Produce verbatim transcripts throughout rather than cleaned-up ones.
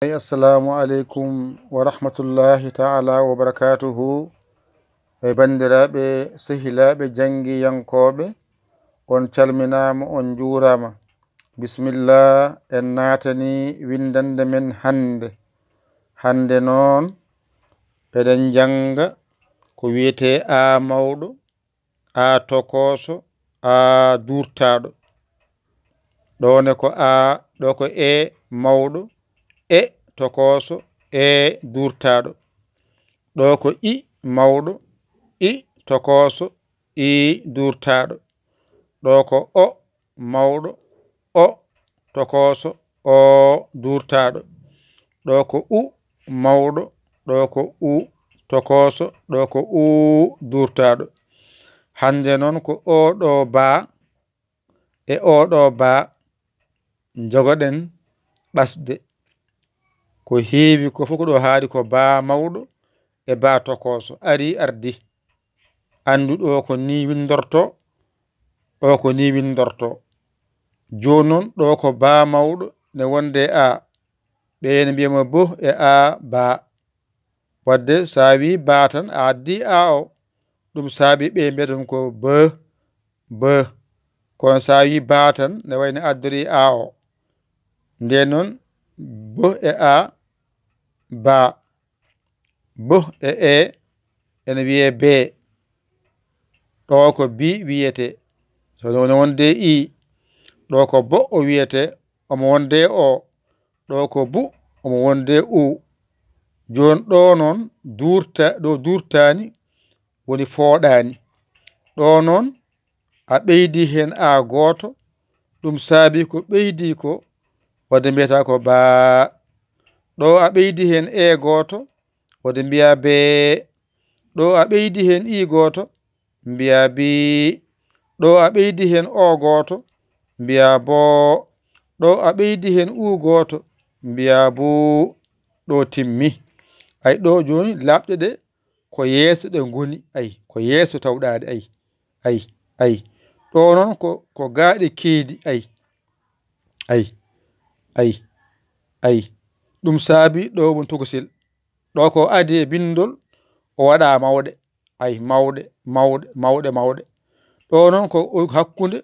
Assalamu aleykum wa rahmatullahi ta'ala wa barakatuhu. E banndiraaɓe, sehilaaɓe, janngiyankooɓe, on calminaama, on njuuraama. Bismillah, en naatani winndannde men hannde. Hannde noon, eɗen njannga ko wiyetee A mawɗo, A tokooso, A duurtaaɗo. Ɗo ne ko A, ɗo ko E mawɗo, E tokooso, E duurtaaɗo. Ɗo ko I mawɗo, I tokooso, I duurtaaɗo. Ɗo ko O mawɗo, O tokooso, O duurtaaɗo. Ɗo ko U mawɗo, ɗo ko U tokooso, ɗo ko U duurtaaɗo. Hannde noon ko oo ɗoo baa e oo ɗoo baa njogoɗen ɓasde. Ko heewi ko fof ko ɗo haaɗi ko baa mawɗo e baa tokooso arii ardii. Anndu ɗo ko nii winndortoo, o ko nii winndortoo. Jooni noon ɗo ko baa mawɗo ne wonde A. Ɓe ene mbiya mo bo e A baa. Wadde so a wii baa tan a addi A o. Ɗum saabi ɓe mbiyata ɗum ko B, B. Kono so a wii baa tan ne wayno addorii A o. Ndeen noon bo e A baa. Bo e E ene wiyee bee. Ɗo ko bi wiyetee. So no wonde I. Ɗo ko bo o wiyetee, omo wonde O. Ɗo ko bu, omo wonde U. Jooni ɗo noon duurta, ɗo duurtaani woni fooɗaani. Ɗo noon a ɓeydi heen A gooto, ɗum saabi ko ɓeydi ko, wadde mbiyata ko baa. Ɗo a ɓeydi heen E gooto, wadde mbiya bee. Ɗo a ɓeydi heen I gooto, mbiya bii. Ɗo a ɓeydi heen O gooto, mbiya boo. Ɗo a ɓeydi heen U gooto, mbiya buu. Ɗo timmi. Ay, ɗo jooni laaɓɗe ɗe ko yeeso ɗe ngoni, ay, ko yeeso tawɗaade, ay, ay, ay. Ɗo noon ko, ko gaaɗe keedi, ay, ay, ay, ay. Ɗum saabi ɗo woni tokosel. Ɗo ko adi e binndol, o waɗa mawɗe, ay, mawɗe, mawɗe, mawɗe, mawɗe. Ɗo noon ko o hakkunde,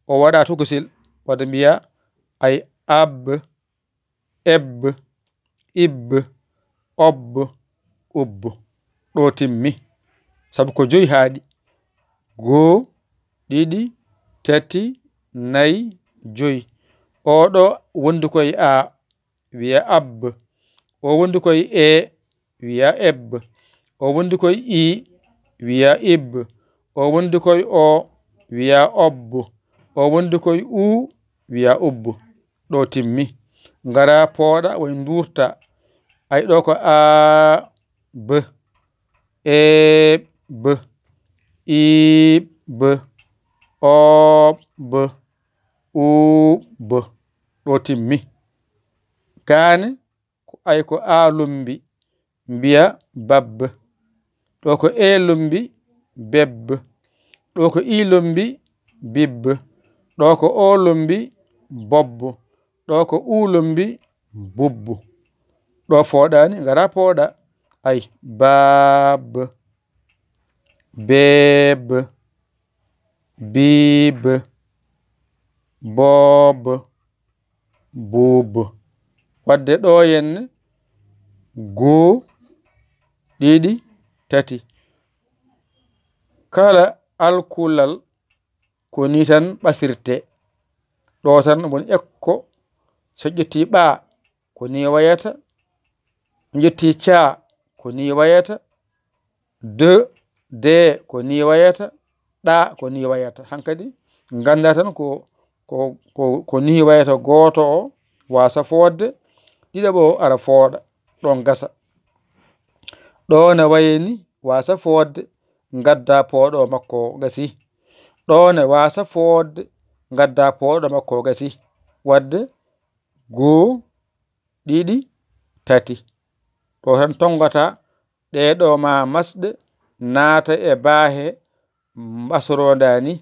o waɗa tokosel, wadde mbiya, ay, ab, eb, ib, ob, ub. Ɗo timmi. Sabu ko joyi haaɗi. Goo, ɗiɗi, tati, nayi, joyi. Oɗo wondi koye A, wiya ab. O wondi koye E, wiya eb. O wondi koye I, wiya ib. O wondi koye O, wiya ob. O wondi koye U, wiya ub. Ɗo timmi. Ngara pooɗa, woni nduurta. Ay, ɗo ko A, B, E, B, I, B, O, B, U, B. Ɗo timmi. Kaane, ko, ay, ko A lombi, mbiya bab. Ɗo ko E lombi, beb. Ɗo ko I lombi, bib. Ɗo ko O lombi, bob. Ɗo ko U lombi, bub. Ɗo fooɗaani, ngara pooɗa. Ay, bab, beb, bib, bob, bub. Wadde ɗo henne, goo, ɗiɗi, tati. Kala alkulal ko ni tan ɓasirte. Ɗo tan woni ekko, so ƴetti ɓa, ko ni wayata. Ƴetti ca, ko ni wayata. De, de, ko ni wayata. Ɗa, ko ni wayata. Hankadi, ngannda tan ko, ko, ko, ko ni wayata. Gooto o waasa foodde, ɗiɗaɓo o ara fooɗa. Ɗon gasa. Ɗo ne wayani waasa foodde, ngadda pooɗo makko o gasi. Ɗo ne waasa foodde, ngadda pooɗo makko o gasi. Wadde, goo, ɗiɗi, tati. Ɗo tan tonngata, ɗee ɗo ma masɗe naata e baahe mbasoronda ni.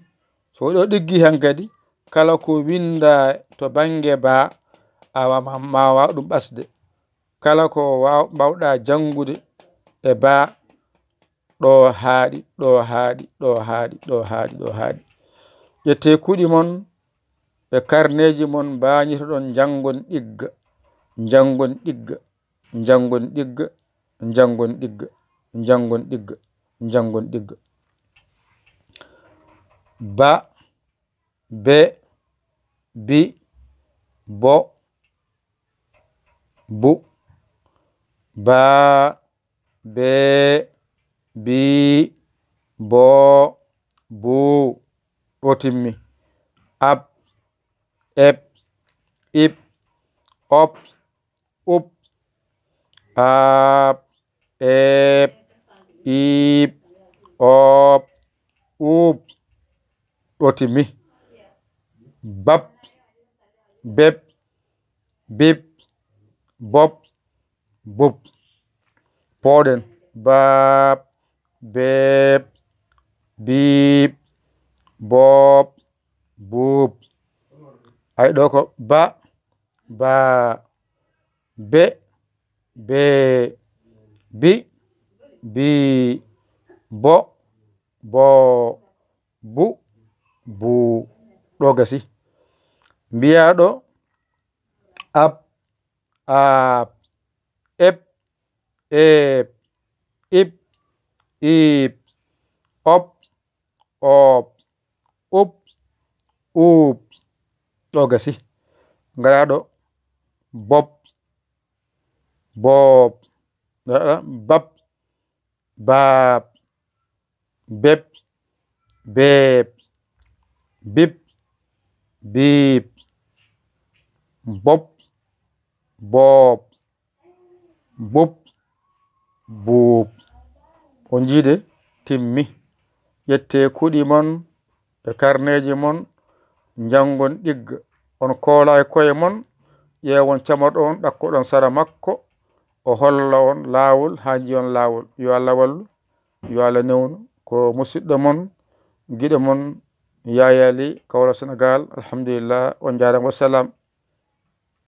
So ɗo ɗiggi hankadi, kala ko winnda to bannge ba, a wa-, ma, ma waaw ɗum ɓasde. kala ko waaw-, mbaawɗaa janngude e baa, ɗo haaɗi, ɗo haaɗi, ɗo haaɗi, ɗo haaɗi, ɗo haaɗi. Ƴettee kuɗi mon e karneeji mon, mbaañitoɗon, njanngon ɗigga, njanngon ɗigga, njanngon ɗigga, njanngon ɗigga, njanngon ɗigga, njanngon ɗigga. Ba, be, bi, bo, bu. Ba, be, bi, bo, bu. Ɗo timmi. Ab, eb, ib, ob, ub. Ab, eb, ib, ob, ub. Ɗo timmi. Bab, beb, bib, bob, bub. Pooɗen. Bab, beb, bib, bob, bub. Ay, ɗo ko ba, ba, be, be, bi, bi, bo, bo, bu, bu. Ɗo gasi. Mbiyaa ɗo ab, ab, eb, eb, ib, ib, ob, ob, ub, ub. Ɗo gasi. Ngaraa ɗo. Bob, bob, bab, bab, beb, beb, bib, bib, bob, bob, bub, bub. On njiide, timmi. Ƴettee kuɗi mon e karneeji mon, njanngon ɗigga. On koolaa e koye mon, ƴeewon camorɗo on, ɗakkoɗon sara makko, o holla on laawol haa njiyon laawol. Yo Allah wallu, yo Allah newnu. Ko musiɗɗo mon, giɗo mon, Yaya Ly, Kaolack, Senegaal. Alhamdulillah, on njaaraama, wassalam.